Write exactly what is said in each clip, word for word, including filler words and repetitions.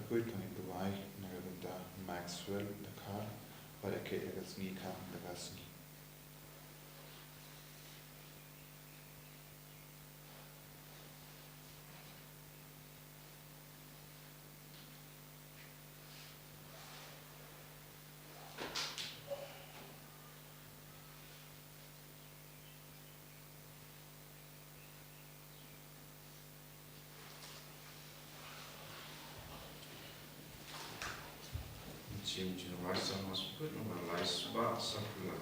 Khuid, to ngin duwai na ka bynta Maxwell Dkhar, ba rakhe ïa ka sngi kha da ka sngi. Jingïaroh sa mas put, nang lai sbah sa pula.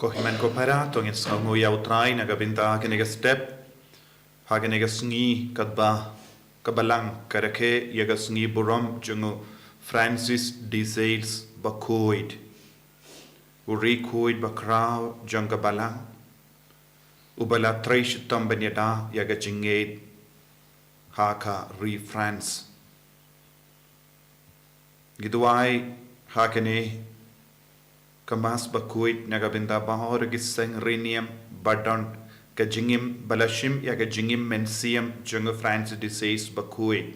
Ko hynmen ko para, to ngin sngewnguh ïa U Trai na ka bynta kane ka step. Ha kane ka sngi katba ka Balang ka rakhe ïa ka sngi burom jong u Francis de Sales bakhuid, u riewkhuid bakhraw jong ka Balang, uba la trei shitom ban ïada ïa ka jingngeit ha ka ri France. Ngi duwai ha kane ka Mass bakhuid na ka bynta baroh ki seng riewniam ba don ka jingim, ba la shim ïa ka jingim mynsiem jong u Francis de Sales bakhuid.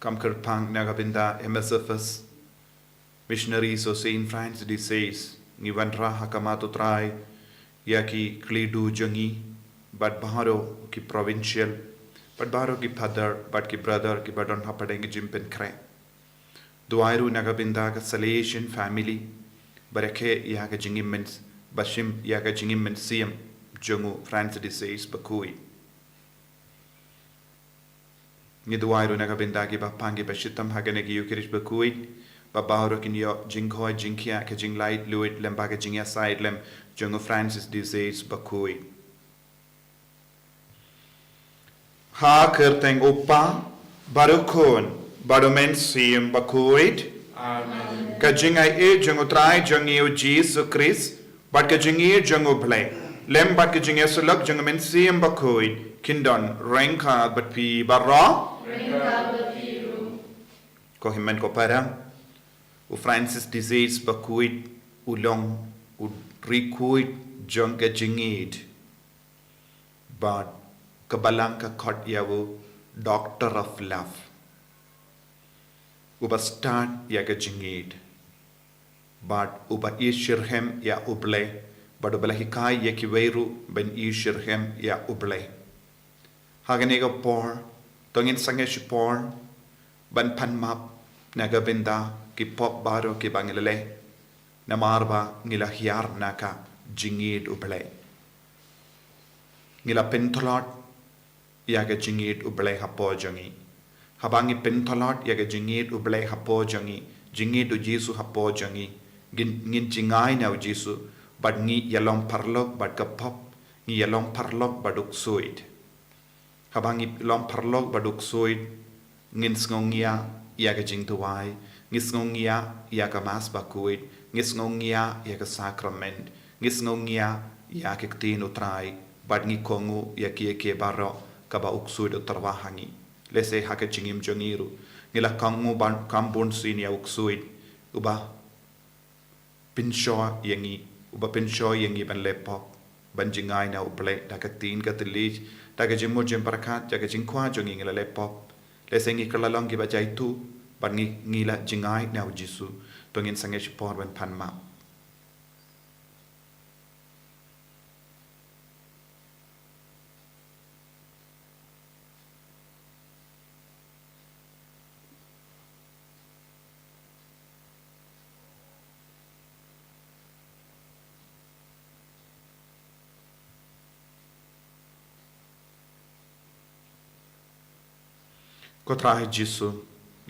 Kam kyrpang na ka bynta M S F S, Missionaries of Saint Francis de Sales, ngi wanrah ha khmat U Trai ïa ki khlieh duh jong ngi, bad baroh ki provincial, bad baroh ki father bad ki brother kiba don hapdeng ka jingpynkhreh. Duwai ruh na ka bynta ka Salesian family ba rakhe ïa ka jingim myn-, ba shim ïa ka jingim mynsiem jong u Francis de Sales bakhuid. Ngi duwai ruh na ka bynta kiba pang kiba shitom ha kane ka Eucharist bakhuid, ba baroh kin ïoh jingkhot jingkhiah, ka jinglaitluid lem bad ka jingïasaid lem jong u Francis de Sales bakhuid. Ha ka kyrteng U Kpa, bad U Khun, bad U Mynsiem bakhuid. Amen. Ka jingaiei jong U Trai jong ngi U Jisu Khrist, bad ka jingïeit jong U Blei, lem bad ka jingïasyllok jong U Mynsiem bakhuid, kin don ryngkat bad phi baroh. Ryngkat bad phi ruh. Ko hynmen ko para, u Francis de Sales bakhuid u long u riewkhuid jong ka jingngeit. Bad ka Balang ka khot ïa u Doctor of Love, uba stad ïa ka jingngeit, bad uba ïeit shitrhem ïa U Blei, bad uba la hikai ïa kiwei ruh ban ïeit shitrhem ïa U Blei. Ha kane ka por, to ngin sangeh shipor ban pan map na ka bynta ki pop baroh kiba ngi la leh, namar ba ngi la hiar na ka jingngeit U Blei. Ngi la pyntlot ïa ka jingngeit U Blei hapoh jong ngi. Haba ngi pyntlot ïa ka jingngeit U Blei hapoh jong ngi, jingngeit U Jisu hapoh jong ngi, ngin, ngin jngai na U Jisu, bad ngi ïalong paralok bad ka pop, ngi ïalong paralok bad u ksuid. Haba ngi long paralok bad u ksuid, ngin sngewngiah ïa ka jingduwai, ngi sngewngiah ïa ka Mass bakhuid, ngi sngewngiah ïa ka sakrament, ngi sngewngiah ïa ka ktien U Trai, bad ngi kohnguh ïa kiei kiei baroh kaba u ksuid u tyrwa ha ngi. Lehse ha ka jingim jong ngi ruh, Ngi la kohnguh ban kam bun sien ïa u ksuid uba pynshoi ïa ngi, uba pynshoi ïa ngi ban leh pop, ban jngai na U Blei da ka ktien ka thylliej, da ka jingmut jingpyrkhat, da ka jingkwah jong ngi ngi la leh pop. Lehse ngi kylla long kiba jaituh, ban ngi, ngi la jngai na U Jisu. To ngin sangeh shipor ban pan map. Ko Trai Jisu,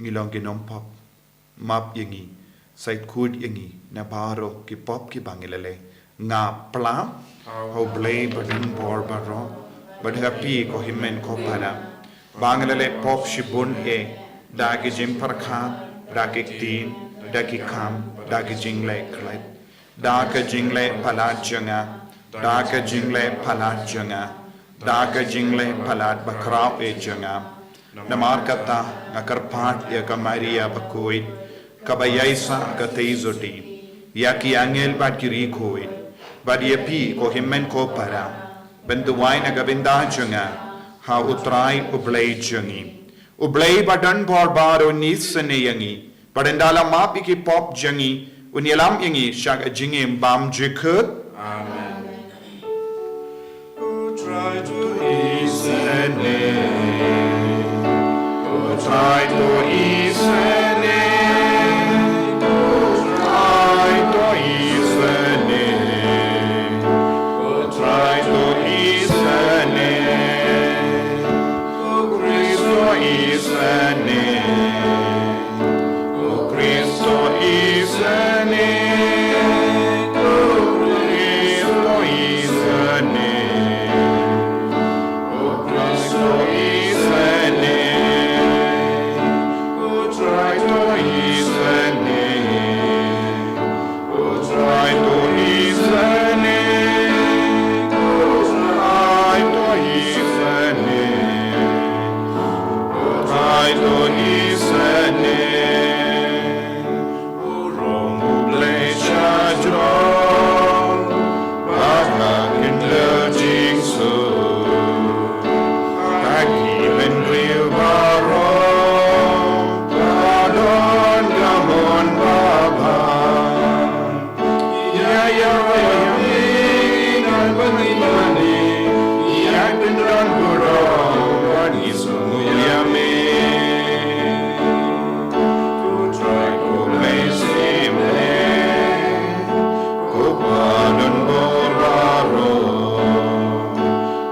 ngi long ki nongpop, map ïa ngi, sa khuid ïa ngi na baroh ki pop kiba ngi la leh. Nga pla ha U Blei ba don bor baroh, bad ha phi ko hynmen ko para, ba ngi la leh pop shibun eh, da ki jingpyrkhat, da ki ktien, da ki kam, da ki jingleh khlem, da ka jingleh palat jong nga, da ka jingleh palat jong nga, da ka jingleh palat bakhraw eh jong nga. Namar kata nga kyrpad ïa ka Maria bakhuid, kaba ïaisah ka theisotti, ïa ki angel bad ki riewkhuid, bad ïa phi ko hynmen ko para, ban duwai na ka bynta jong nga ha U Trai U Blei jong ngi. U Blei ba don bor baroh un isynei ïa ngi, bad ynda la map ïa ki pop jong ngi, un ïalam ïa ngi sha ka jingim bymjukut. Amen. U Trai to isynei. U Trai to isynei. U Trai to isynei. U Trai to isynei. U Khrist to isynei. U Khrist to isynei. U Khrist to isynei. U Khrist to isynei. U Trai to isynei. U Trai to isynei. U Trai to isynei. U Trai to isynei. U rong U Blei sha jrong, bad ha khyndew jingsuk, ha ki bynriew baroh, ba don ka mon babha. Ïa ïa ïa me, ngan bani bani, ïa pynlong burom, bad ngi sngewbha ïa me. U Trai U Blei shim leh, U Kpa don bor baroh.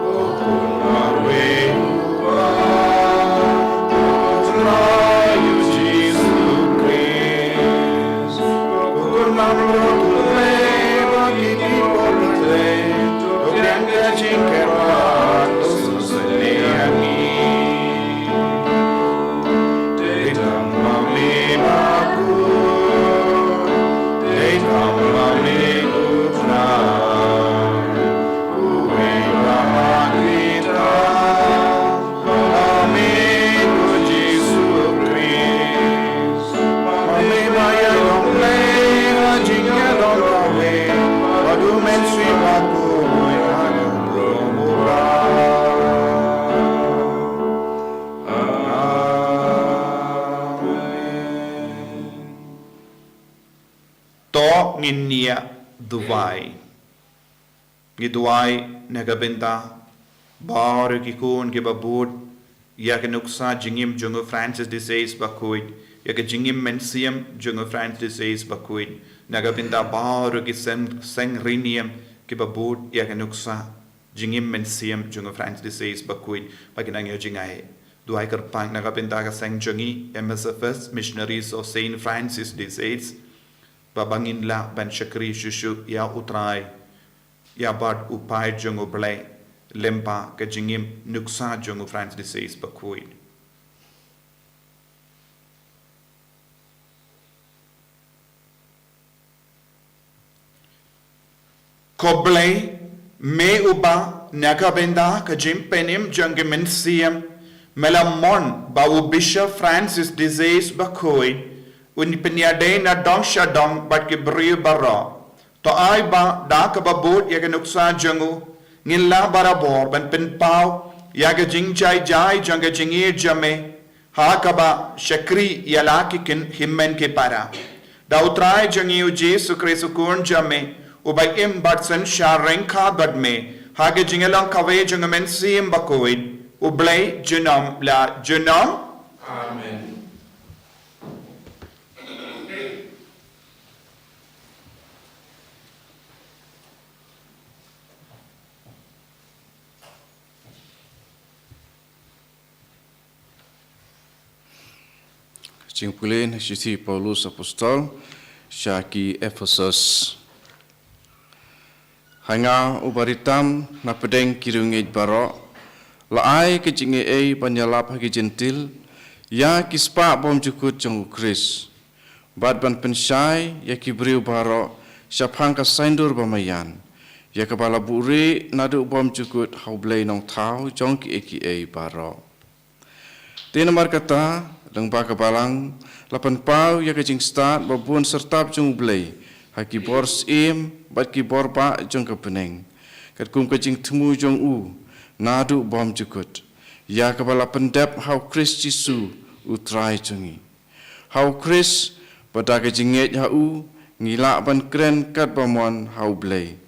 Ko Khun marwei U Kpa, ko Trai U Jisu Khrist. Ko Khun marwei U Blei, ba ki pop pynleh, to pdiang ka jingkyrpad, to sngewsynei ïa ngi. Dei tang ma me bakhuid, dei tang ma me U Trai, uwei ba ha kyrteng, ma me ko Jisu Khrist, ma me ba ïalong Blei ha jingïalong kawei, bad U Mynsiem Bakhuid ha ka rong U Blei. Amen. To ngin ïa duwai. Ngi duwai na ka bynta baroh ki khun kiba bud ïa ka nuksa jingim jong u Francis de Sales bakhuid, ïa ka jingim mynsiem jong u Francis de Sales bakhuid, na ka bynta baroh ki seng, seng riewniam kiba bud ïa ka nuksa jingim mynsiem jong u Francis de Sales bakhuid, ba kin nang ïoh jngai. Duwai kyrpang na ka bynta ka seng jong ngi, M S F S, Missionaries of Saint Francis de Sales, ba ba ngin lah ban shakri shuh shuh ïa U Trai, ïa bad u paid jong U Blei, lyngba ka jingim nuksa jong u Francis de Sales bakhuid. Ko Blei, me uba na ka bynta ka jingpynim jong ka mynsiem, Me la mon ba u Bishop Francis de Sales bakhuid un pynïadei na dong sha dong bad ki briew baroh. To ai ba da kaba bud ïa ka nuksa jong u, ngin lah barabor ban pynpaw ïa ka jingjai jai jong ka jingïeit jong me ha kaba shakri ïa la ki hynmen ki para. Da U Trai jong ngi U Jisu Khrist U Khun jong me, uba im bad synshar ryngkat bad me ha ka jinglong kawei jong U Mynsiem Bakhuid, U Blei junom la junom. Amen. Jingpule na shithi Paulus Apostol sha ki Ephesus. Ha nga uba ritam na pdeng ki riewngeit baroh, la ai ka jingaiei ban ïalap ha ki Jentil ïa ki spah bymjukut jong U Khrist, bad ban pynshai ïa ki briew baroh shaphang ka saiñdur bamaian, ïa kaba la buhrieh naduh bymjukut ha U Blei Nongthaw jong kiei kiei baroh. Te namar kata, lyngba ka Balang, la pynpaw ïa ka jingstad babun syrtap jong U Blei ha ki bor syiem bad ki bor bah jong ka bneng, katkum ka jingthmu jong u naduh bymjukut, ïa kaba la pyndep ha U Khrist Jisu U Trai jong ngi. Ha U Khrist, bad da ka jingngeit ha u, ngi lah ban kren katba mon ha U Blei,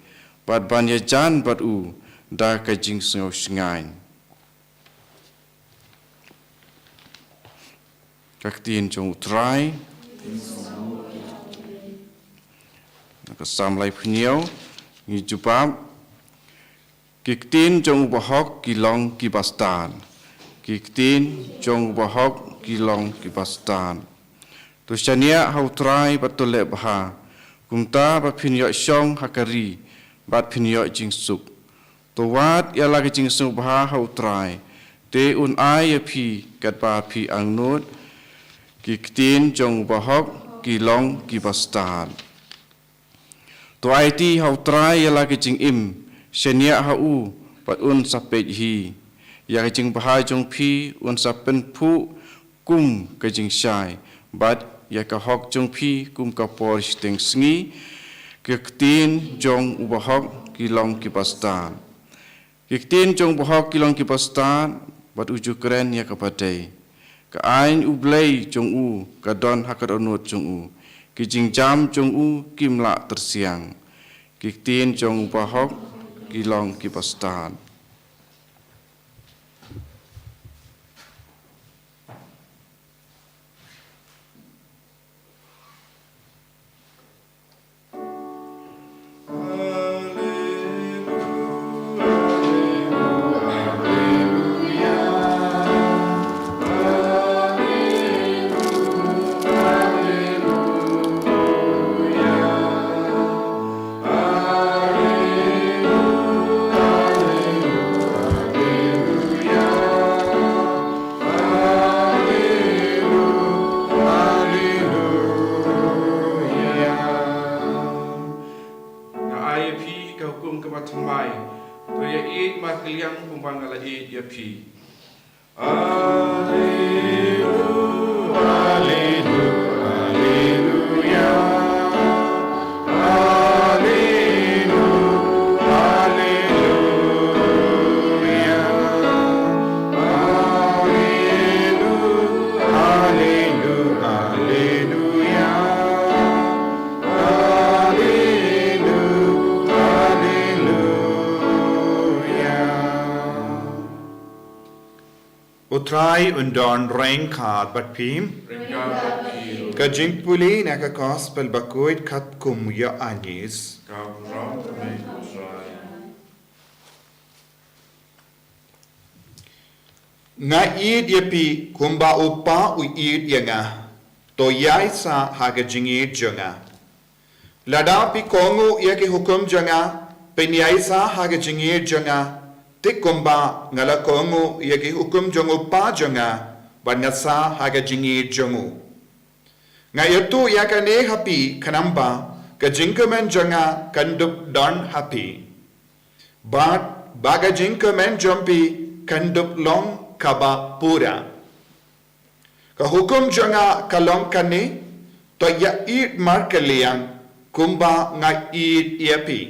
bad ban ïajan bad u da ka jingsngew shngaiñ. Ka ktien jong U Trai. Na ka Salm laiphew hynñiew, ngi jubab: Ki ktien jong u bahok ki long ki bastad. Ki ktien jong u bahok ki long ki bastad. To shaniah ha U Trai bad to leh bha, kumta ba phin ïoh shong ha ka ri bad phin ïoh jingsuk. To wad ïa la ka jingsngewbha ha U Trai, te un ai ïa phi katba phi angnud. Ki ktien jong u bahok ki long ki bastad. To aiti ha U Trai ïa la ka jingim, shaniah ha u bad un sa peit hi. Ïa ka jingbha jong phi un sa pynphuh kum ka jingshai, bad ïa ka hok jong phi kum ka por shiteng sngi. Ki ktien jong u bahok ki long ki bastad. Ki ktien jong u bahok ki long ki bastad, bad u ju kren ïa kaba dei. Ka aiñ U Blei jong u ka don ha ka dohnud jong u. Ki jingjam jong u kim lah tyrsiang. Ki ktien jong u bahok ki long ki bastad. Nga ai ïa phi ka hukum kaba thymmai, to ïa ïeit markylliang kumba nga la ïeit ïa phi. Alleluia, alleluia, alleluia. Alleluia, alleluia, alleluia, alleluia. Alleluia, alleluia. U Trai un don ryngkat bad phi. Ryngkat bad phi. Ka jingpule na ka Gospel bakhuid katkum u Ïoannis. Ka burom ïa me, U Trai. Nga ïeit ïa phi kumba u Kpa u ïeit ïa nga. To ïaisah ha ka jingïeit jong nga. Lada phi kohnguh ïa ki hukum jong nga, phin ïaisah ha ka jingïeit jong nga, thik kumba nga la kohnguh ïa ki hukum jong u Kpa jong nga, bad nga sah ha ka jingïeit jong u. Nga ïathuh ïa kane ha phi khnang ba ka jingkmen jong nga kan dup don ha phi, bad ba ka jingkmen jong phi kan dup long kaba pura. Ka hukum jong nga ka long kane, to ïa ïeit markylliang kumba nga ïeit ïa phi.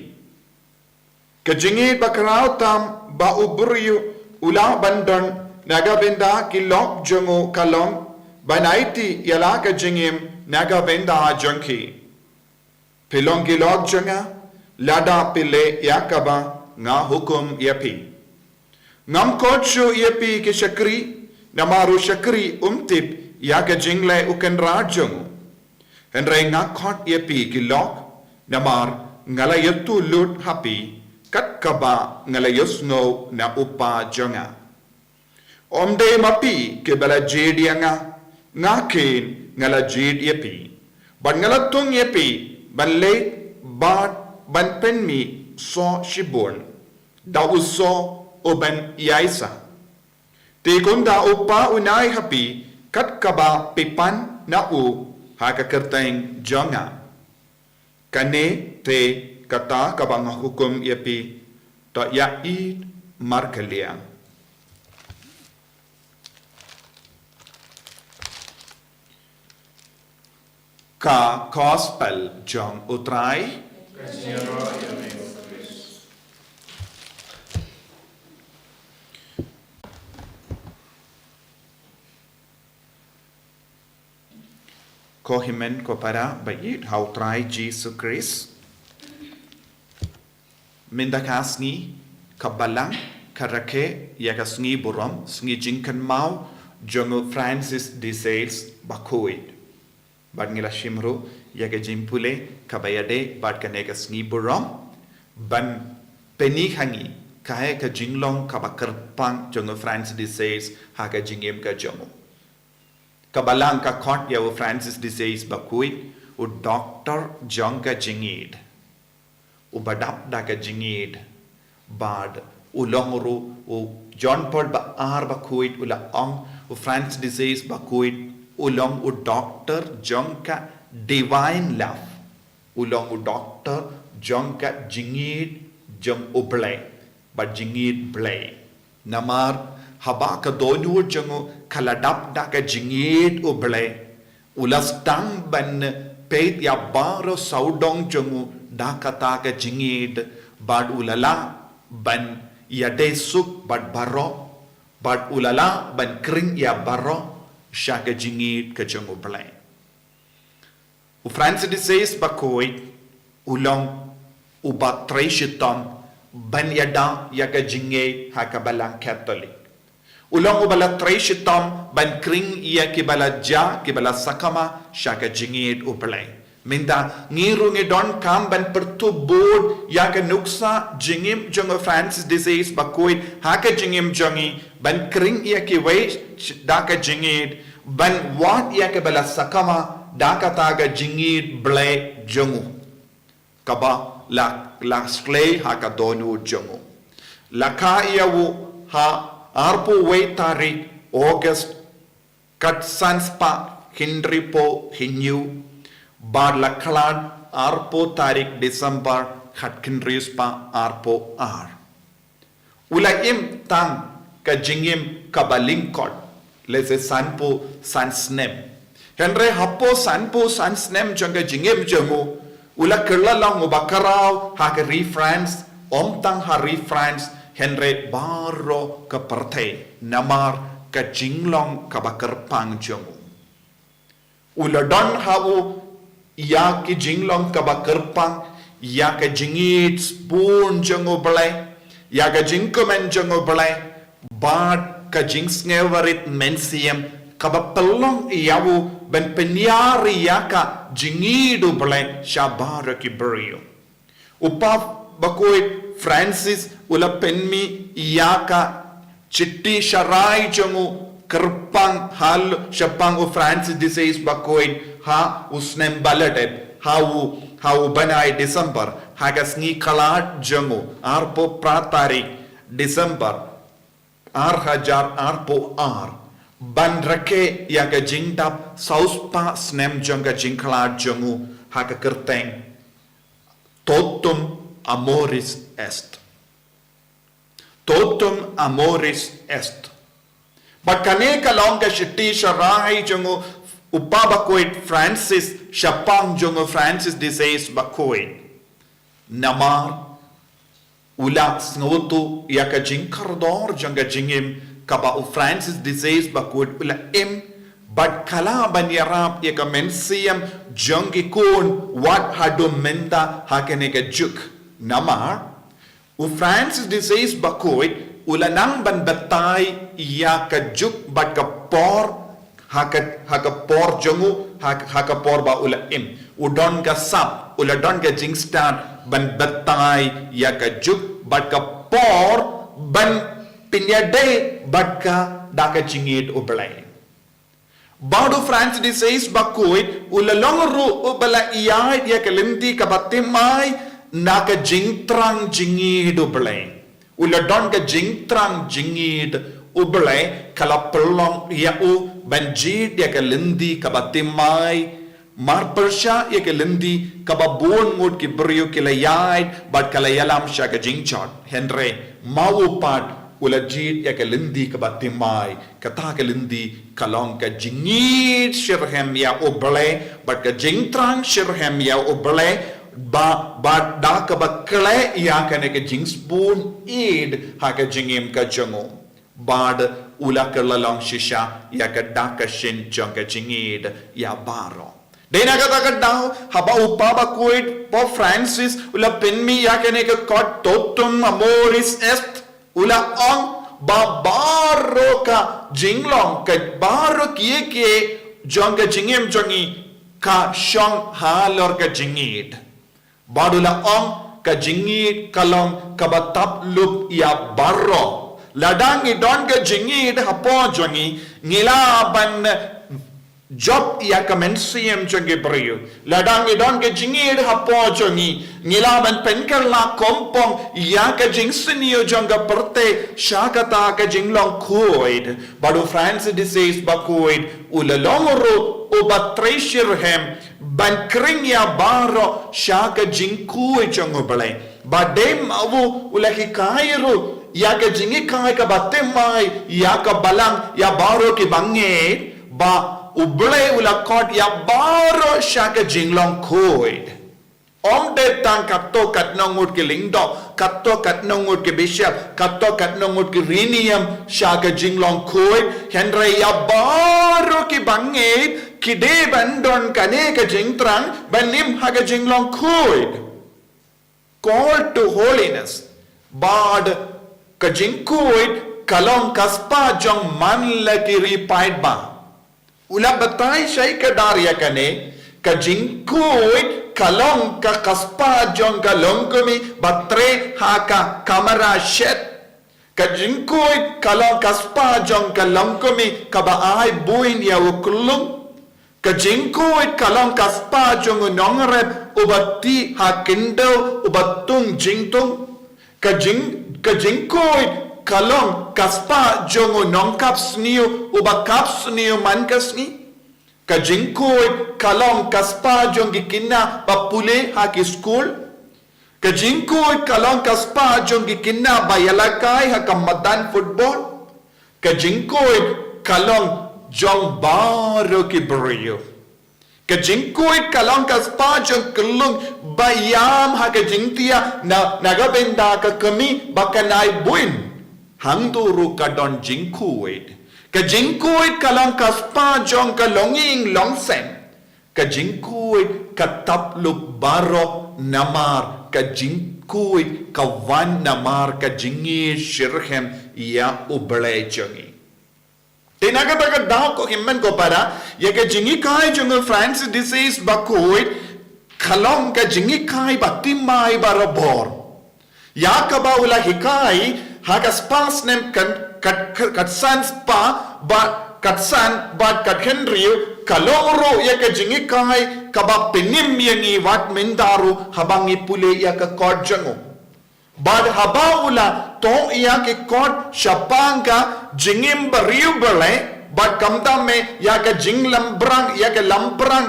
Ka jingïeit bakhraw tam ba u briew u lah ban don na ka bynta ki lok jong u ka long ban aiti ïa la ka jingim na ka bynta jong ki. Phi long ki lok jong nga lada phi leh ïa kaba nga hukum ïa phi. Ngam koit shuh ïa phi ki shakri, namar u shakri um tip ïa ka jingleh u kynrad jong u. Hynrei nga koit ïa phi ki lok, namar nga la ïathuh lut ha phi kat kaba nga la ïohsngew na u Kpa jong nga. Ym dei ma phi kiba la jied ïa nga, nga keiñ nga la jied ïa phi. Bad nga la thung ïa phi ban leit bad ban pynmih soh shibun da u soh u ban ïaisah. Te kumta u Kpa un ai ha phi kat kaba phi pan na u ha ka kyrteng jong nga. Kane te kata kaba nga hukum ïa phi, to ïa ïeit markylliang. Ka Gospel jong u Trai. Ko hynmen ko para ba ïeit ha u Trai Jisu Khrist. Mynta ka sngi ka Balang ka rakhe ïa ka sngi burom, sngi jingkynmaw jong u Francis de Sales bakhuid. Bad ngi la shim ruh ïa ka jingpule kaba ïadei bad kane ka sngi burom, ban pyni ha ngi kaei ka jinglong kaba kyrpang jong u Francis de Sales ha ka jingim ka jong u. Ka Balang ka khot ïa u Francis de Sales bakhuid u doktor jong ka jingïeit, uba dap da ka jingïeit. Bad u long ruh u John Paul ba ar bakhuid u la ong u Francis de Sales bakhuid u long u doktor jong ka divine love. U long u doktor jong ka jingïeit jong u Blei, bad jingïeit Blei. Namar haba ka dohnud jong u ka la dap da ka jingïeit u Blei, u la sdang ban peit ïa baroh sawdong jong u da kata ka jingïeit, bad u la lah ban ïadei suk bad baroh, bad u la lah ban khring ïa baroh sha ka jingïeit ka jong u Blei. U Francis de Sales bakhuid u long uba trei shitom ban ïada ïa ka jingngeit ha ka Balang Katholik. U long uba la trei shitom ban khring ïa kiba la jia, kiba la sakma sha ka jingïeit u Blei. Mynta ngi ruh ngi donkam ban pyrthuh bud ïa ka nuksa jingim jong u Francis de Sales bakhuid ha ka jingim jong ngi, ban khring ïa kiwei da ka jingïeit, ban wad ïa kiba la sakma da kata ka jingïeit Blei jong u, kaba la, la shlei ha ka dohnud jong u. La kha ïa u ha arphew wei tarik August khatsan spah hynriewphew hynñiew, bad la khlad arphew tarik December khatkhyndai spah arphew ar. U la im tang ka jingim kaba lyngkot, lehse sanphew san snem. Hynrei hapoh sanphew san snem jong ka jingim jong u, u la kylla long uba khraw ha ka ri France, ym tang ha ri France, hynrei baroh ka pyrthei, namar ka jinglong kaba kyrpang jong u. U la don ha u ïa ki jinglong kaba kyrpang, ïa ka jingïeit sbun jong u Blei, ïa ka jingkmen jong u Blei, bad ka jingsngewrit mynsiem, kaba pynlong ïa u ban pynïar ïa ka jingïeit u Blei sha baroh ki briew. U Pope bakhuid Francis u la pynmih ïa ka shithi sharai jong u kyrpang hal shaphang u Francis de Sales bakhuid ha u snem ba la dep, ha u, ha u bnai December, ha ka sngi khlad jong u, arphew phra tarik December, ar hajar arphew ar, ban rakhe ïa ka jingdap saw spah snem jong ka jingkhlad jong u ha ka kyrteng Totum Amoris Est. Totum Amoris Est. Bad kane ka long ka shithi sharai jong u Papa bakhuid Francis shaphang jong u Francis de Sales bakhuid. Namar u la sngewthuh ïa ka jingkordor jong ka jingim kaba u Francis de Sales bakhuid u la im, bad ka la ban ïarap ïa ka mynsiem jong ki khun wat haduh mynta ha kane ka juk. Namar u Francis de Sales bakhuid u la nang ban batai ïa ka juk bad ka por ha ka, ha ka por jong u, ha, ha ka por ba u la im. U don ka sap, u la don ka jingstad ban batai ïa ka juk bad ka por ban pynïadei bad ka da ka jingïeid U Blei. Bad u Francis de Sales bakhuid u la long ruh uba la ïaid ïa ka lynti kaba thymmai na ka jingthrang jingïeid U Blei. U la don ka jingthrang jingïeid U Blei ka la pynlong ïa u ban jied ïa ka lynti kaba thymmai, mar pyrshah ïa ka lynti kaba bun ngut ki briew ki la ïaid bad ka la ïalam sha ka jingjot. Hynrei ma u pat u la jied ïa ka lynti kaba thymmai, kata ka lynti ka long ka jingïeid shitrhem ïa U Blei bad ka jingthrang shitrhem ïa U Blei, ba, bad da kaba khleh ïa kane ka jingsbun ïeid ha ka jingim ka jong u. Bad u la kylla long shisha ïa ka dak ka shin jong ka jingïeid ïa baroh. Dei na kata ka daw haba u Papa bakhuid Pope Francis u la pynmih ïa kane ka kot Totum Amoris Est, u la ong ba baroh ka jinglong, ka baroh kiei kiei jong ka jingim jong ngi ka shong halor ka jingïeid. Bad u la ong ka jingïeid ka long kaba tap lup ïa baroh. Lada ngi don ka jingïeid hapoh jong ngi, ngi lah ban jop ïa ka mynsiem jong ki briew. Lada ngi don ka jingïeid hapoh jong ngi, ngi lah ban pynkylla kongpong ïa ka jingsniew jong ka pyrthei sha kata ka jinglong khuid. Bad u Francis de Sales bakhuid u la long ruh uba trei shitrhem ban khring ïa baroh sha ka jingkhuid jong U Blei. Bad dei ma u u la hikai ruh ïa ka jinghikai kaba thymmai ïa ka balang, ïa baroh ki bangeit, ba U Blei u la khot ïa baroh sha ka jinglong khuid. Ym dei tang katto katno ngut ki lyngdoh, katto katno ngut ki bishop, katto katno ngut ki riewniam sha ka jinglong khuid, hynrei ïa baroh ki bangeit ki dei ban don kane ka jingthrang ban im ha ka jinglong khuid. Call to holiness. Bad ka jingkhuid ka long ka spah jong man la ki riewpaidbah. U la batai shai kdar ïa kane, ka jingkhuid ka long ka, ka spah jong ka longkmie ba trei ha ka kamra shet. Ka jingkhuid ka long ka spah jong ka longkmie kaba ai buin ïa u kyllung. Ka jingkhuid ka long ka spah jong u nongrep uba tih ha khyndew uba tung jingthung. Ka jing, ka jingkhuid ka long ka spah jong u nongkap sniew uba kap sniew man ka sngi. Ka jingkhuid ka long ka spah jong ki khynnah ba pule ha ki skul. Ka jingkhuid ka long ka spah jong ki khynnah ba ïalehkai ha ka madan football. Ka jingkhuid ka long jong baroh ki briew. Ka jingkhuid ka long ka spah jong kyllung ba ïam ha ka jingthiah na, na ka bynta ka kmie ba kan ai buin. Hangto ruh ka don jingkhuid. Ka jingkhuid ka long ka spah jong ka longïing longsem. Ka jingkhuid ka tap lup baroh namar ka jingkhuid ka wan namar ka jingïeid shitrhem ïa U Blei jong ngi. Te na kata ka daw ko hynmen ko para, ïa ka jinghikai jong u Francis de Sales bakhuid ka long ka jinghikai ba thymmai barabor. Ïa kaba u la hikai ha ka spah snem kan, kat, kat, katsan spah bad katsan bad kathynriew ka long ruh ïa ka jinghikai kaba pynim ïa ngi wat mynta ruh haba ngi pule ïa ka kot jong u. Bad haba u la thoh ïa ki kot shaphang ka jingim briew Blei bad khamtam eh ïa ka jinglambrang, ïa ka lambrang,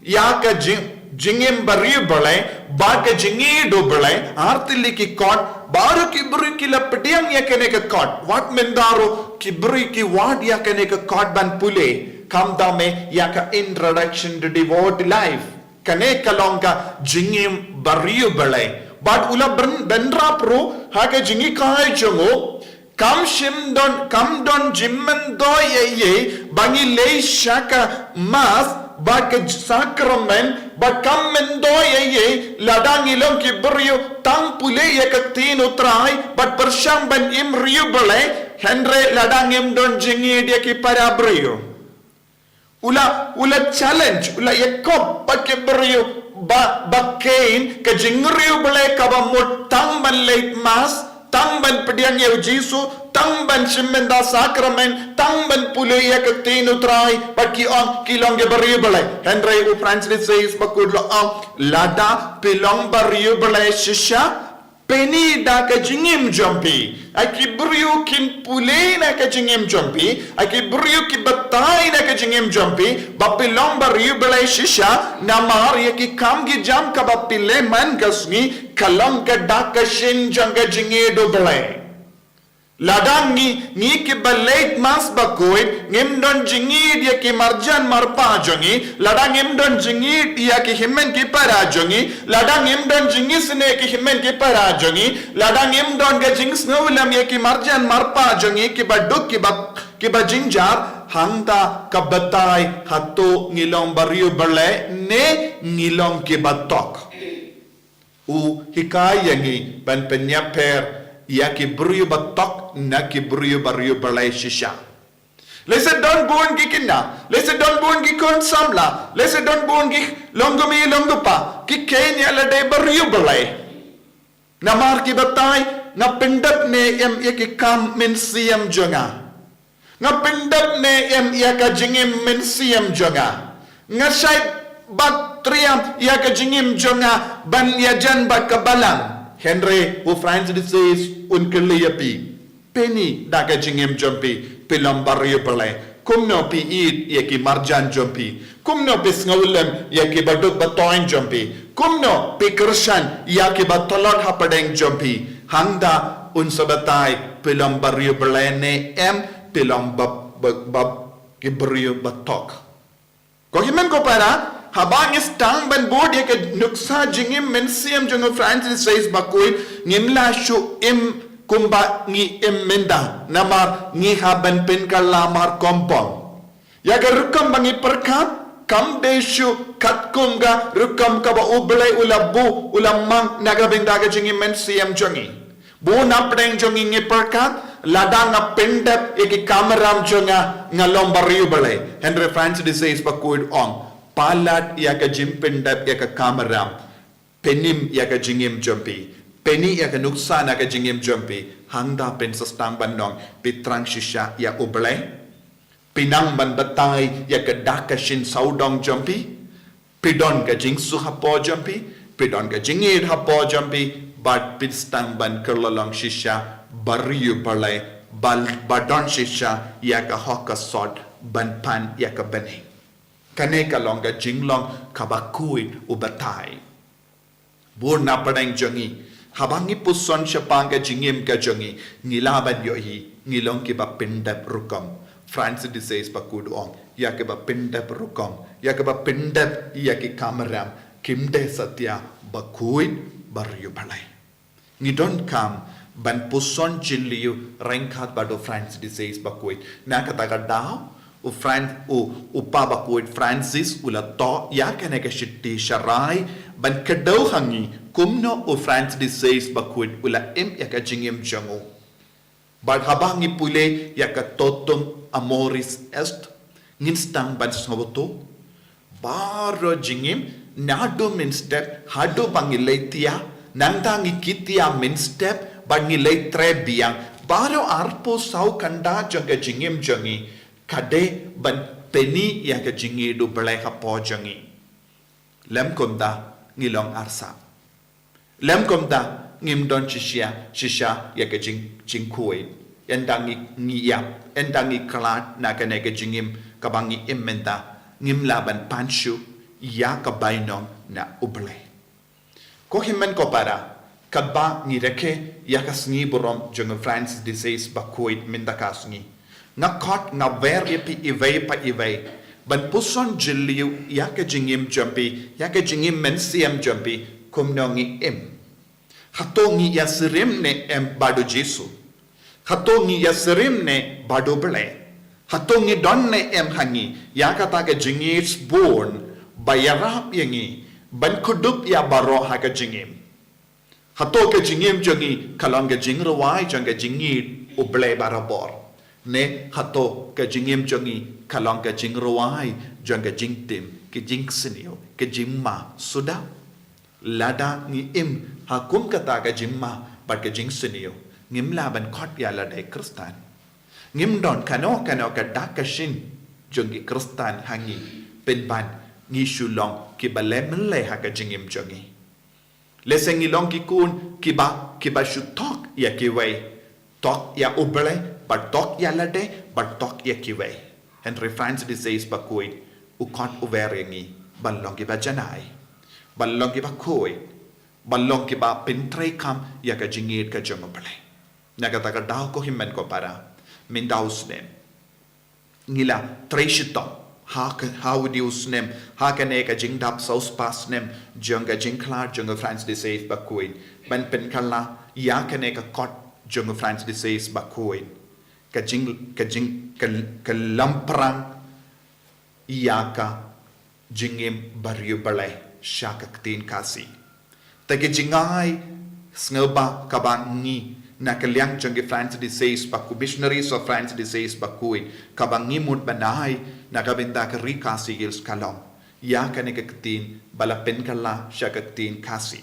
ïa ka jing, jingim bariewblei bad ka jingïeit u Blei, ar tylli ki kot, baroh ki briew ki la pdiang ïa kane ka kot. Wat mynta ruh ki briew ki wad ïa kane ka kot ban pule, khamtam eh ïa ka Introduction to Devout Life. Kane ka long ka jingim bariewblei. Bad u la byn-, bynrap ruh ha ka jinghikai jong u, kam shym don, kam don jingmyntoi ei ei ba ngi leit sha ka Mass bad ka sakramen, bad kam myntoi ei ei lada ngi long ki briew tang pule ïa ka ktien u Trai bad pyrshang ban im riewblei, hynrei lada ngim don jingïeit ïa ki para briew. U la, u la challenge, u la ïakop bad ki briew ba, ba kein, ka jingriewblei kaba mut tang ban leit Mass, tang ban pdiang ïa u Jisu, tang ban shim bynta sakramen, tang ban pule ïa ka ktien u Trai, bad ki ong ki long ki bariewblei. Hynrei u Francis Sales bakut u la ong, lada phi long bariewblei shisha, pyni da ka jingim jong phi. Ha ki briew kin pule na ka jingim jong phi, ha ki briew ki batai na ka jingim jong phi, ba phi long bariewblei shisha, namar ïa ki kam ki jam kaba phi leh man ka sngi, ka long ka dak ka shin jong ka jingïeit u Blei. Lada ngi, ngi kiba leit Mass bakut, ngim don jingïeit ïa ki marjan marpa jong ngi, lada ngim don jingïeit ïa ki hynmen ki para jong ngi, lada ngim don jingisynei ïa ki hynmen ki para jong ngi, lada ngim don ka jingsngewlem ïa ki marjan marpa jong ngi, kiba duk, kiba, kiba jynjar, hangta ka batai hato ngi long bariewblei ne ngi long kiba tok. U hikai ïa ngi ban pynïapher ïa ki briew ba tok na ki briew bariewblei shisha. Lehse don bun ki khynnah, lehse don bun ki khun samla, lehse don bun ki longkmie longkpa, ki kheiñ ïa lade bariewblei. Namar ki batai, nga pyndep ne em ïa ki kam mynsiem jong nga. Nga pyndep ne em ïa ka jingim mynsiem jong nga. Nga shait bad triam ïa ka jingim jong nga ban ïajan bad ka Balang. Hynrei u Francis de Sales un kylli ïa phi. Pyni da ka jingim jong phi, phi long bariewblei. Kumno phi ïeit ïa ki marjan jong phi. Kumno phi sngewlem ïa ki baduk batoiñ jong phi. Kumno phi kyrshan ïa ki batlot hapdeng jong phi. Hangta un sa batai phi long bariewblei ne em phi long ba, ba, ba ki briew ba tok. Ko hynmen ko para, haba ngi sdang ban bud ïa ka nuksa jingim mynsiem jong u Francis Sales bakut, ngim lah shuh im kumba ngi im mynta, namar ngi hap ban pynkylla markongpong. Ïa ka rukom ba ngi pyrkhat, kam dei shuh katkum ka rukom kaba U Blei u la buh, u la mang na ka bynta ka jingim mynsiem jong ngi. Bun napdeng jong ngi ngi pyrkhat, lada nga pyndep ïa ki kamram jong nga, nga long bariewblei. Hynrei Francis de Sales bakut ong, palat ïa ka jingpyndep ïa ka kamram. Pynim ïa ka jingim jong phi. Pyni ïa ka nuksa na ka jingim jong phi. Hangta phin sa sdang ban ong, phi thrang shisha ïa U Blei. Phi nang ban batai ïa ka dak ka shin sawdong jong phi. Phi don ka jingsuk hapoh jong phi, phi don ka jingïeit hapoh jong phi, bad phi sdang ban kylla long shisha bariewblei, ba, ba don shisha ïa ka hok ka sot ban pan ïa ka bneng. Kane ka long ka jinglong kaba khuid u batai. Bun napdeng jong ngi, haba ngi puson shaphang ka jingim ka jong ngi, ngi lah ban ïohi, ngi long kiba pyndep rukom. Francis de Sales bakut u ong, ïa kiba pyndep rukom, ïa kiba pyndep ïa ki kamram, kim dei satia ba khuid bariewblei. Ngi donkam ban puson jylliew ryngkat bad u Francis de Sales bakut. Na kata ka daw, u Fran-, u, u Pa bakut Francis u la toh ïa kane ka shithi sharai ban kdew ha ngi kumno u Francis de Sales bakut u la im ïa ka jingim jong u. Bad haba ngi pule ïa ka Totum Amoris Est, ngin sdang ban sngewthuh. Baroh jingim, naduh mynstep haduh ba ngi leit thiah, nangta ngi kit thiah mynstep, bad ngi leit trei biang. Baroh arphew saw kynta jong ka jingim jong ngi, ka dei ban pyni ïa ka jingïeit U Blei hapoh jong ngi. Lym kumta ngi long arsap. Lym kumta ngim don shisha, shisha ïa ka jing, jingkhuid. Ynda ngi, ngi ïap, ynda ngi khlad na kane ka jingim kaba ngi im mynta, ngim lah ban pan shuh ïa ka bainong na U Blei. Ko hynmen ko para, katba ngi rakhe ïa ka sngi burom jong u Francis de Sales bakhuid mynta ka sngi, nga khot nga wer ïa phi iwei pa iwei ban puson jylliew ïa ka jingim jong phi, ïa ka jingim mynsiem jong phi, kumno ngi im. Hato ngi ïa sirim ne em bad u Jisu? Hato ngi ïa sirim ne bad U Blei? Hato ngi don ne em ha ngi ïa kata ka jingïeit bun ba ïarap ïa ngi ban kdup ïa baroh ha ka jingim? Hato ka jingim jong ngi ka long ka jingrwai jong ka jingïeit U Blei barabor, ne hato ka jingim jong ngi ka long ka jingrwai jong ka jingtim, ka jingsniew, ka jingma suda? Lada ngi im ha kum kata ka jingma bad ka jingsniew, ngim lah ban khot ïa lade Khristan. Ngim don kano kano ka dak ka shin jong ki Khristan ha ngi, pynban ngi shu long kiba leh mynlei ha ka jingim jong ngi. Lehse ngi long ki khun kiba, kiba shu tok ïa kiwei, tok ïa U Blei, bad tok ïa lade, bad tok ïa kiwei. Hynrei Francis de Sales bakhuid u khot u wer ïa ngi ban long kiba janai, ban long kiba khuid, ban long kiba pyntreikam ïa ka jingïeit ka jong U Blei. Na kata ka daw ko hynmen ko para, mynta u snem ngi la trei shitom ha ka, ha u dei u snem, ha kane ka jingdap saw spah snem jong ka jingkhlad jong u Francis de Sales bakhuid, ban pynkylla ïa kane ka kot jong u Francis de Sales bakhuid, ka jing, ka jing, ka, ka lamphrang ïa ka jingim bariewblei sha ka ktien Khasi. Te ka jingai sngewbha kaba ngi na ka liang jong ki Francis de Sales bakhuid, missionaries of Francis de Sales bakhuid, kaba ngi mut ban ai na ka bynta ka ri Khasi Hills ka long ïa kane ka ktien ba la pynkylla sha ka ktien Khasi.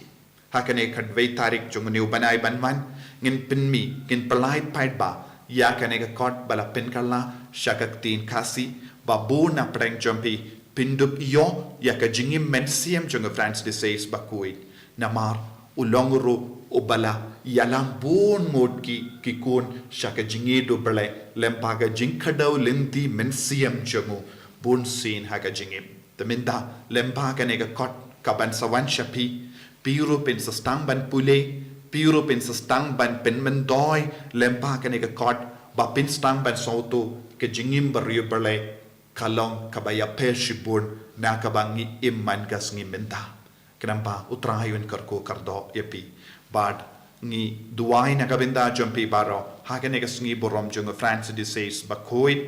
Ha kane ka khatwei tarik jong une u bnai ban wan, ngin pynmih, ngin pynlait paidbah ïa kane ka kot ba la pynkylla sha ka ktien Khasi, ba bun na pdeng jong phi phin dup ïoh ïa ka jingim mynsiem jong u Francis de Sales bakhuid. Namar u long ruh uba la ïalam bun ngut ki, ki khun sha ka jingïeit U Blei lyngba ka jingkdew lynti mynsiem jong u bunsien ha ka jingim. Te mynta lyngba kane ka kot kaban sa wan sha phi, phi ruh phin sa sdang ban pule, phi ruh phin sa sdang ban pynmyntoi lyngba kane ka kot, ba phin sdang ban sngewthuh ka jingim bariewblei ka long kaba ïapher shibun na kaba ngi im man ka sngi mynta. Khnang ba U Trai un kyrkhu kyrdoh ïa phi. Bad ngi duwai na ka bynta jong phi baroh ha kane ka sngi burom jong u Francis de Sales bakhuid,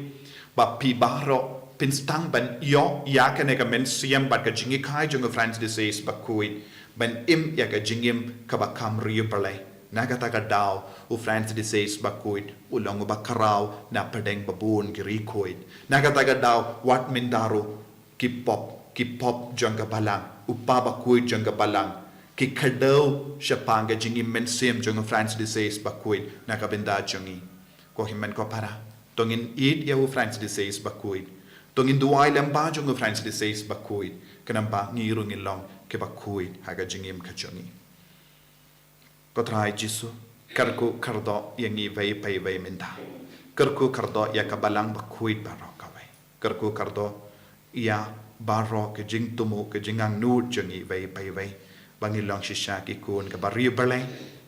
ba phi baroh phin sdang ban ïoh ïa kane ka mynsiem bad ka jinghikai jong u Francis de Sales bakhuid, ban im ïa ka jingim kaba kham riewblei. Na kata ka daw u Francis de Sales bakhuid u long uba khraw na pdeng ba bun ki ri khuid. Na kata ka daw wat mynta ruh ki pop, ki pop jong ka balang, u Pa bakhuid jong ka balang, ki kdew shaphang ka jingim mynsiem jong u Francis de Sales bakhuid na ka bynta jong ngi. Ko hynmen ko para, to ngin ïeit ïa u Francis de Sales bakhuid, to ngin duwai lyngba jong u Francis de Sales bakhuid, khnang ba ngi ruh ngin long kiba khuid ha ka jingim ka jong ngi. Ko Trai Jisu, kyrkhu kyrdoh ïa ngi iwei pa iwei mynta. Kyrkhu kyrdoh ïa ka balang bakhuid baroh kawei. Kyrkhu kyrdoh ïa baroh ka jingthmu, ka jingangnud jong ngi iwei pa iwei, ba ngin long shisha ki khun kaba riewblei,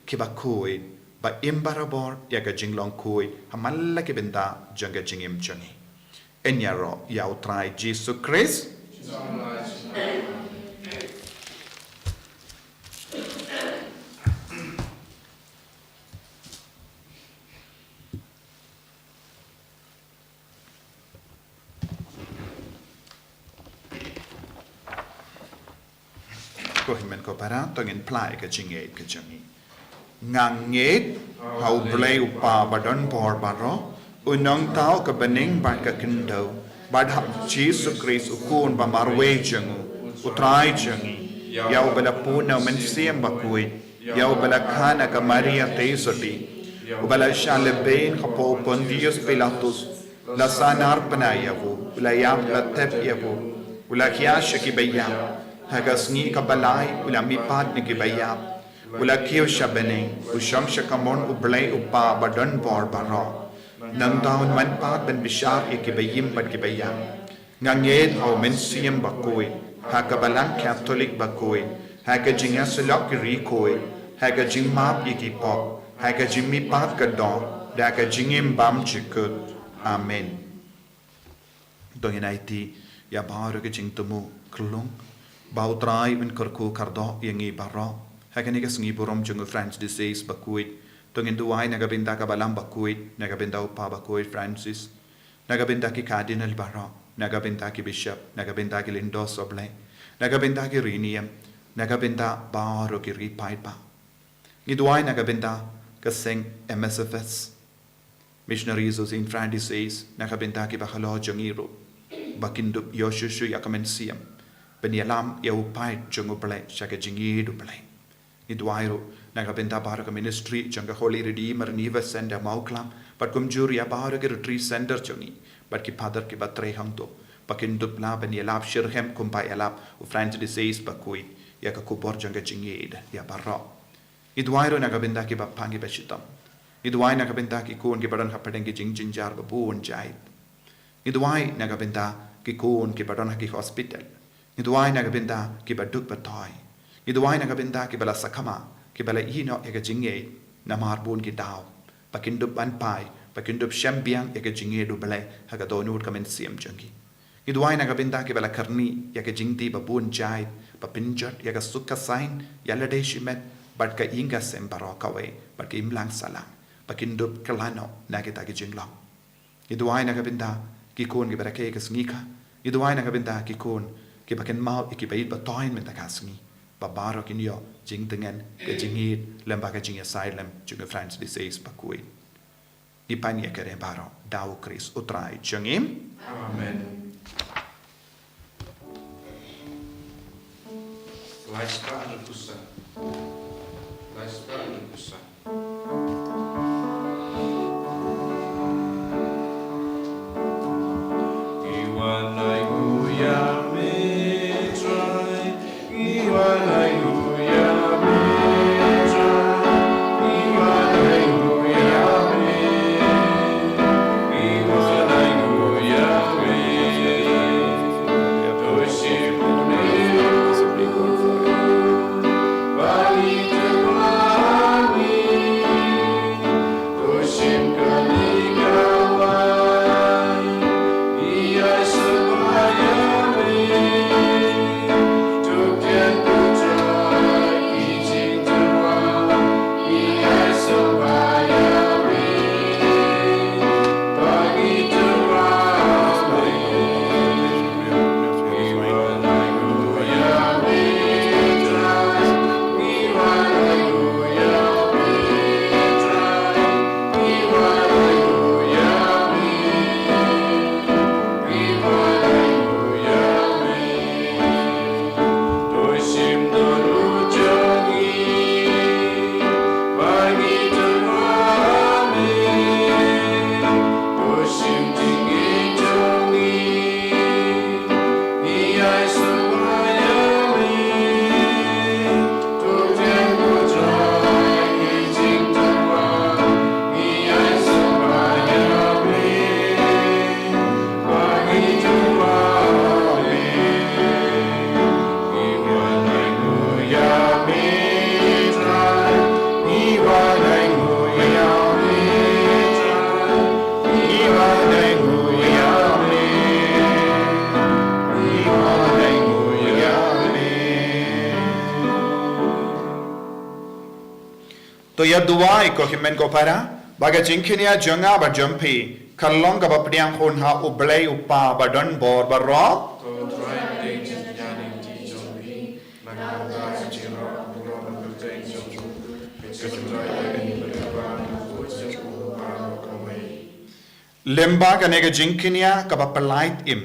kiba khuid, ba im barabor ïa ka jinglong khuid ha man la ki bynta jong ka jingim jong ngi. Yn ïaroh ïa u Trai Jisu Khrist. Ko hynmen ko para, to ngin phla ïa ka jingngeit ka jong ngi. Nga ngeit ha U Blei U Kpa ba don bor baroh, U Nongthaw ka bneng bad ka khyndew, bad ha U Jisu Khrist U Khun ba marwei jong u, U Trai jong ngi, ïa uba la pun na U Mynsiem Bakhuid, ïa uba la kha na ka Maria Theisotti, uba la shah lehbeiñ hapoh u Pontius Pilatus, la sahnarphna ïa u, u la ïap, la thep ïa u, u la hiar sha kiba ïap, ha ka sngi kaba lai u la mihpat na kiba ïap, u la kiew sha bneng, u shong sha kamon U Blei U Kpa ba don bor baroh. Nangta un wan pat ban bishar ïa kiba im bad kiba ïap. Nga ngeit ha U Mynsiem Bakhuid, ha ka Balang Katholik bakhuid, ha ka jingïasyllok ki riewkhuid, ha ka jingmap ïa ki pop, ha ka jingmihpat ka doh, da ka jingim bymjukut. Amen. To ngin aiti ïa baroh ki jingthmu khyllung ba U Trai un kyrkhu kyrdoh ïa ngi baroh ha kane ka sngi burom jong u Francis bakhuid. To ngin duwai na ka bynta ka Balang bakhuid, na ka bynta u Papa bakhuid Francis, na ka bynta ki Cardinal baroh, na ka bynta ki Bishop, na ka bynta ki Lyngdoh Sohblei, na ka bynta ki riewniam, na ka bynta baroh ki riew paidbah. Ngi duwai na ka bynta ka seng M S F S, Missionaries of Saint Francis, na ka bynta kiba halor jong ngi ruh ba kin dup ïoh shuh shuh ïa ka mynsiem ban ïalam ïa u paid jong U Blei sha ka jingïeid U Blei. Ngi duwai ruh na ka bynta baroh ka ministry jong ka Holy Redeemer Revival Centre Mawklam, bad kumjuh ïa baroh ki retreat centre jong ngi, bad ki phadar kiba trei hangto, ba kin dup lah ban ïalap shitrhem kumba ïalap u Francis bakhuid ïa ka khubor jong ka jingïeid ïa baroh. Ngi duwai ruh na ka bynta kiba pang kiba shitom. Ngi duwai na ka bynta ki khun kiba don hapdeng ki jingjynjar ba bun jait. Ngi duwai na ka bynta ki khun kiba don ha ki hospital. Ngi duwai na ka bynta kiba duk ba thoi. Ngi duwai na ka bynta kiba la sakma, kiba la ïehnoh ïa ka jingïeid namar bun ki daw, ba kin dup ban phai, ba kin dup shem biang ïa ka jingïeid U Blei ha ka dohnud ka mynsiem jong ki. Ngi duwai na ka bynta kiba la kyrni ïa ka jingtih ba bun jait, ba pynjot ïa ka suk ka saiñ ïa lade shimet bad ka ïing ka sem baroh kawei, bad ka imlang sahlang, ba kin dup kylla noh na kita ki jinglong. Ngi duwai na ka bynta ki khun kiba rakhe ka sngi kha. Ngi duwai na ka bynta ki khun kiba kynmaw ïa ki baieit ba thoiñ mynta ka sngi, ba baroh kin ïoh jingtngen ka jingïeid lem bad ka jingïasaid lem jong u Francis bakhuid. Ngi pan ïa kane baroh da U Khrist U Trai jong ngi. Amen. Lai spah na pusa. Lai spah na pusa. To ïa duwai ko hynmen ko para, ba ka jingkñia jong nga bad jong phi kan long kaba pdiang hun ha U Blei U Kpa ba don bor baroh. Lyngba kane ka jingkñia kaba pyllait im,